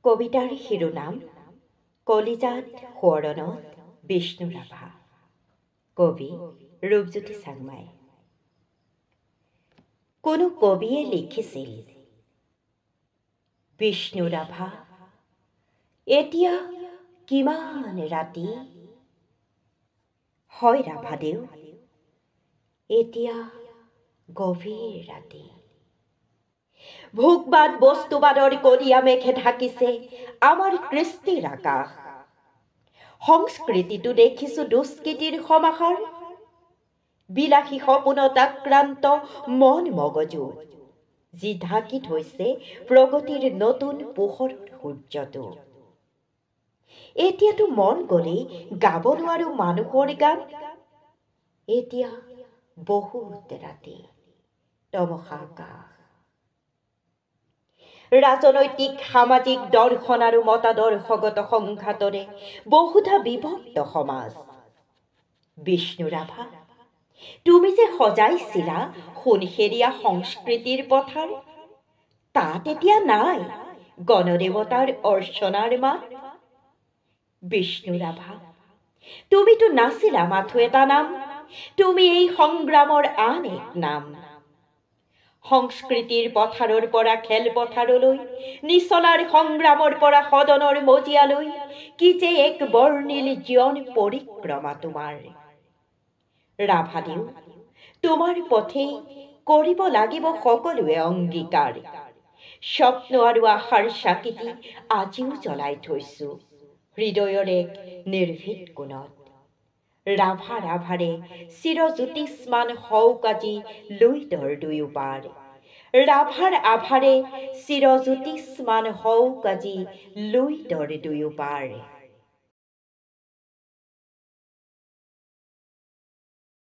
কবিতাৰ শিৰোনাম কলিজাত সোঁৱৰণত বিষ্ণু ৰাভা। কবি ৰূপজ্যোতি চাংমাই। কোনো কবিয়ে লিখিছিল, বিষ্ণু ৰাভা এতিয়া কিমান ৰাতি। হয় ৰাভাদেউ, এতিয়া গভীৰ ৰাতি। ভোগবাদ বস্তুবাদৰ কলীয়া মেঘে ঢাকিছে আমাৰ কৃষ্টিৰ আকাশ। সংস্কৃতিটো দেখিছো দুষ্কৃতিৰ সমাহাৰ। বিলাসী সপোনত আক্ৰান্ত মন মগজু, যি ঢাকি থৈছে প্ৰগতিৰ নতুন পোহৰৰ সূৰ্যটো। এতিয়াতো মন গ'লেই গাব নোৱাৰো মানুহৰ গান। এতিয়া বহুত ৰাতি, তমসা আকাশ। ৰাজনৈতিক, সামাজিক, দৰ্শন আৰু মতাদৰ্শগত সংঘাতৰে বহুধা বিভক্ত সমাজ। বিষ্ণু ৰাভা, তুমি যে সজাইছিলা সোণসেৰীয়া সংস্কৃতিৰ পথাৰ, তাত এতিয়া নাই গণদেৱতাৰ অৰ্চনাৰ মাত। বিষ্ণু ৰাভা, তুমিতো নাছিলা মাথো এটা নাম, তুমি এই সংগ্ৰামৰ আন এক নাম। সংস্কৃতিৰ পথাৰৰ পৰা খেলপথাৰলৈ, নিচলাৰ সংগ্ৰামৰ পৰা সদনৰ মজিয়ালৈ, কি যে এক বৰ্ণিল জীৱন পৰিক্ৰমা তোমাৰ। ৰাভাদেউ, তোমাৰ পথেই কৰিব লাগিব সকলোৱে অংগীকাৰ। স্বপ্ন আৰু আশাৰ চাকিটি আজিও জ্বলাই থৈছো হৃদয়ৰ এক নিৰ্ভীক কোণত। ৰাভা ৰাভাৰে চিৰজ্যোতিষ্মান হওক আজি লুইতৰ দুয়োপাৰ। ৰাভাৰ আভাৰে চিৰজ্যোতিষ্মান হওক আজি লুইতৰ দুয়োপাৰ।